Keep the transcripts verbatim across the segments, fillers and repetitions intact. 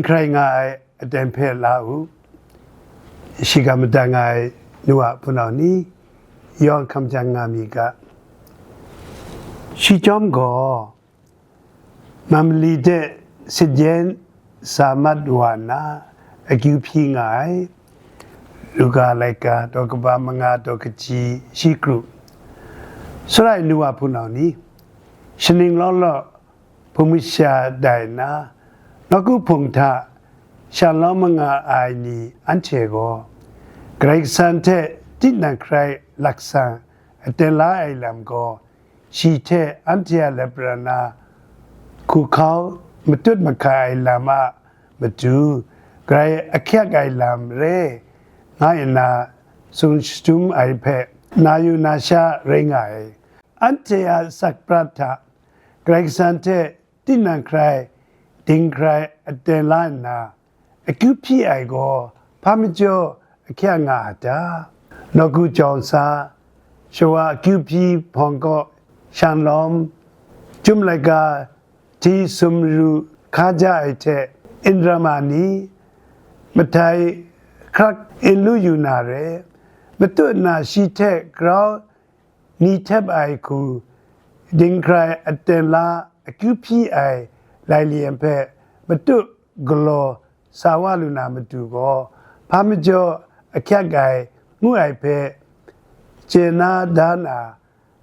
Hkrai nga ai aten hpe la u, shiga madat nga ai nu a hpunau ni, yawng hkam jang nga mi ga. Shi chyawm gaw, Mamali de sit yen sa mat wa nna, akyu hpyi nga ai. Luka laika daw kaba manga daw kaji shi kru. Sarai nu wa hpunau ni, shaning law law hpung masha dai nna, nawku hpung hta shalawm manga ai ni anhte gaw, Karai Kasang hte tinang hkrai laksan aten la ai lam gaw, shi hte anhte a lapran na hku hkau matut mahkai ai lam a matu, grai ahkyak ai lam re, nga nna tsun shatum ai hpe na yu na sha rai nga ai. Anhte a asak prat hta Karai Kasang hte tinang hkrai, dinghkrai aten la nna, akyu hpyi ai gaw hpa majaw ahkyak nga a ta? Nawku jawng sa, shawa akyu hpyi hpawng kaw, shanglawm, chyum laika, hti sumru hka ja ai hte, indrama ni, mahtai hkrak in lu yu na re, matut na shi hte grau ni htep ai hku, dinghkrai aten la akyu hpyi ai lailyen hpe matu galaw sa wa lu na matu gaw, hpa majaw ahkyak ai ngu ai hpe chye na da na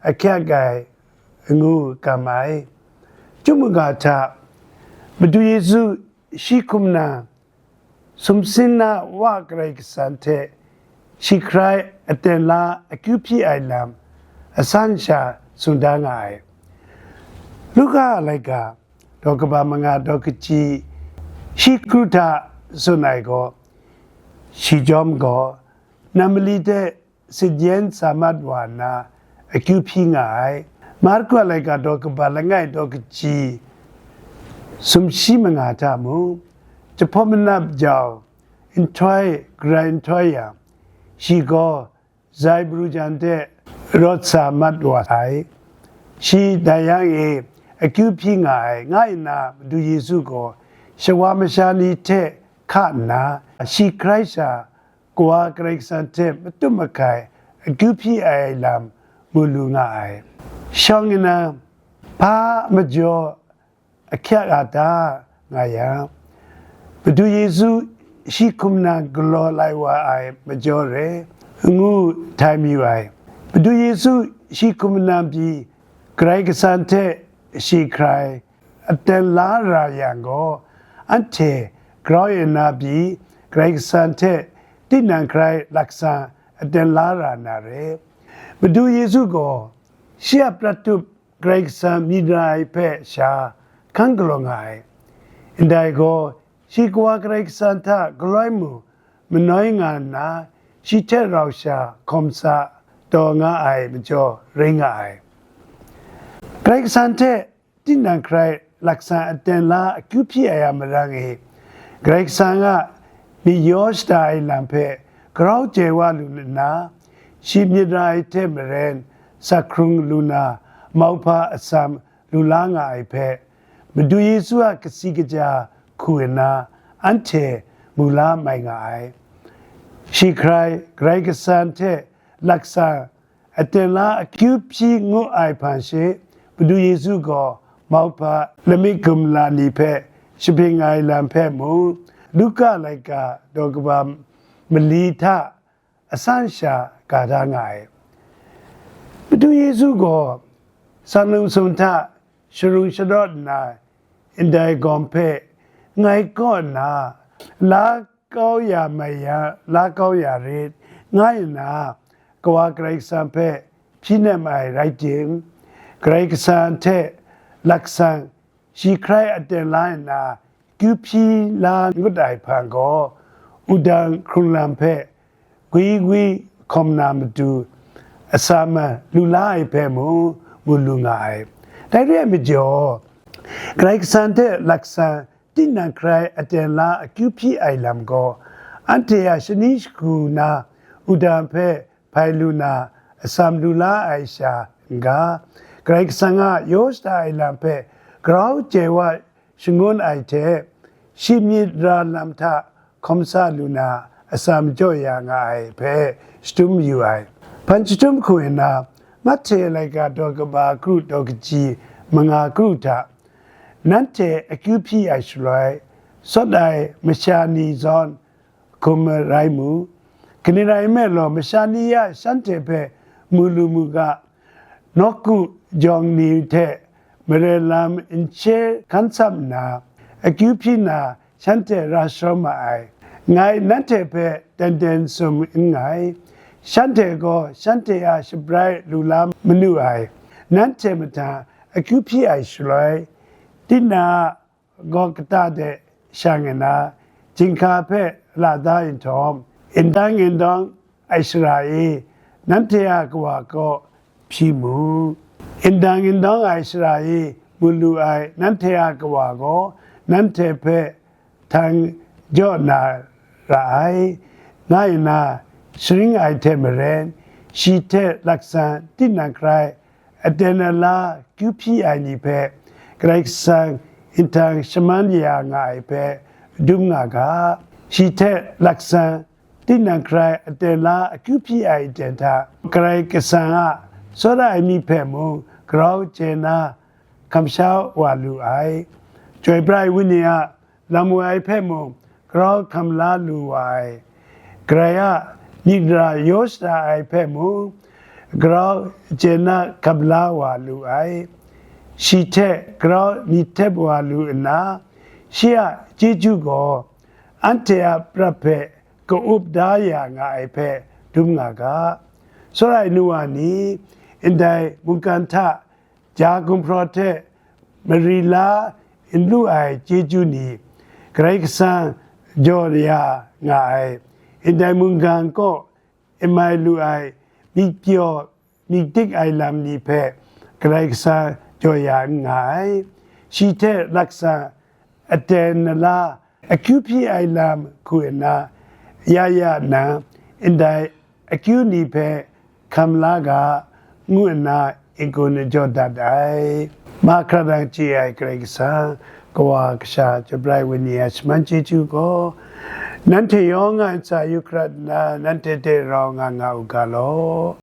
ahkyak ai ngu kam ai. Chyum manga hta, Madu Yesu shi hkum na sumsin na Wa Karai Kasang hte shi hkrai aten la akyu hpyi ai lam asan sha tsun da nga ai. Luka a laika daw kaba manga daw kaji shi kru hta tsun ai gaw, shi chyawm gaw, Namali de sit yen sa mat wa nna akyu hpyi nga ai. Marku a laika daw kaba langai daw kaji sumshi manga hta mung, jahpawt manap jau nhtoi garai nhtoi yang, shi gaw zai bru jan de rawt sa mat wa ai. Shi dai yang e akyu hpyi nga ai, nga nna Madu Yesu gaw shawa masha ni hte hka nna, shi hkrai sha Kawa Karai Kasang hte matut mahkai akyu hpyi ai lam mu lu nga ai. Shawng nna, hpa majaw ahkyak a ta nga yang, Madu Yesu shi hkum na galaw lai wa ai majaw re, ngu htai mayu ai. Madu Yesu shi hkum na pyi Karai Kasang hte shi hkrai aten la ra yang gaw, anhte grau yu na pyi Karai Kasang hte tinang hkrai laksan aten la ra na re. Madu Yesu gaw shi a prat tup Karai Kasang myit ra ai hpe sha hkan galaw nga ai. Ndai gaw, shi Kawa Karai Kasang hta galoi mu manoi nga nna, shi hte rau sha hkawm sa taw nga ai majaw rai nga ai. Karai Kasang hte tinang hkrai laksan aten la akyu hpyi ai a marang e, Karai Kasang a myit yaw shada ai lam hpe grau jai wa lu nna, shi myit ra ai hte maren, sa hkrung lu na, mauhpa atsam lu la nga ai hpe, Madu Yesu a kasi kaja hku nna, anhte mu la mai nga ai. Shi hkrai Karai Kasang hte laksan aten la akyu hpyi ngu ai hpang she, Madu Yesu gaw mauhpa lamik gumla ni hpe shabing ai lam hpe mung, Luka laika daw kaba mali hta asan sha ga da nga ai. Madu Yesu gaw, sanlung sung hta sharung sharawt nna, ndai gawm hpe ngai kaw nna, la kau ya mai ya, la kau ya rit, nga nna, Kawa Karai Kasang hpe hpyi nem ai rai tim, Karai Kasang hte laksan shi hkrai aten la nna, kyu hpyi la ngut ai hpang gaw, wudang hkrung lam hpe gwi gwi hkawm na matu, atsam lu la ai hpe mung mu lu nga ai. Dai re ai majaw, Karai Kasang hte laksan tinang hkrai aten la akyu hpyi ai lam gaw, anhte a shani shagu na wudang hpe hpai lu na atsam lu la ai sha n-ga, Karai Kasang a yaw shada ai lam hpe grau jai wa shangun ai hte, shi myit ra lam hta hkawm sa lu na atsam jaw ya nga ai hpe shadum yu ai. Hpan shadum hku nna, Mahte laika daw kaba kru daw kaji manga kru hta, nanhte akyu hpyi ai shaloi, sawt ai masha ni zawn hkum rai mu. Kaning rai nme law, masha ni ya shanhte hpe mu lu mu ga, nawku jawng ni hte mare lam n she hkan tsap nna, akyu hpyi na shanhte ra sharawm ma ai. Ngai nanhte hpe dan dan tsun n nngai, shanhte gaw shanhte a shabrai lu la manu ai. Nanhte mahtang akyu hpyi ai shaloi, tinang a gaw kata de shang nna, jinghka hpe la da nhtawm, ndang ndawng ai sara e, nanhte a kawa kaw hpyi mu. Ndang ndawng ai sara e mu lu ai nanhte a kawa gaw, nanhte hpe htang jaw na ra ai, nga nna sharin ai hte maren, shi hte laksan tinang hkrai aten ala kyu hpyi ai ni hpe Karai Kasang nhtang shaman ya nga ai hpe dum nga ga. Shi hte laksan tinang hkrai aten la akyu hpyi ai aten hta, Karai Kasang a tsawra ai mi hpe mung grau chye na kamsham wa lu ai. Chyoi pra ai Wenyi a lam woi ai hpe mung grau hkam la lu wa ai. Karai a myit ra yaw shada ai hpe mung grau chye na hkam la wa lu ai. Shi hte grau myit htep wa lu nna, shi a chyeju gaw anhte a prat hpe ka-up da ya nga ai hpe dum nga ga. Tsawra ai nu wa ni, ndai mungkan hta ja gumhpraw hte mari la n lu ai chyeju ni, Karai Kasang jaw ya nga ai. Ndai mungkan kaw n mai lu ai myit pyaw myit dik ai lam ni hpe Karai Kasang jaw ya n nga ai. Shi hte laksan aten ala akyu hpyi ai lam hku nna, ya ya nang ndai akyu ni hpe hkam la ga, ngu nna n-gun jaw dat ai. Mahkra dang chye ai Karai Kasang, Kawa Kasha, Chyoi pra ai Wenyi a shaman chyeju gaw, nanhte yawng a ntsa yu hkrat nna, nanhte hte rau nga nga u ga law.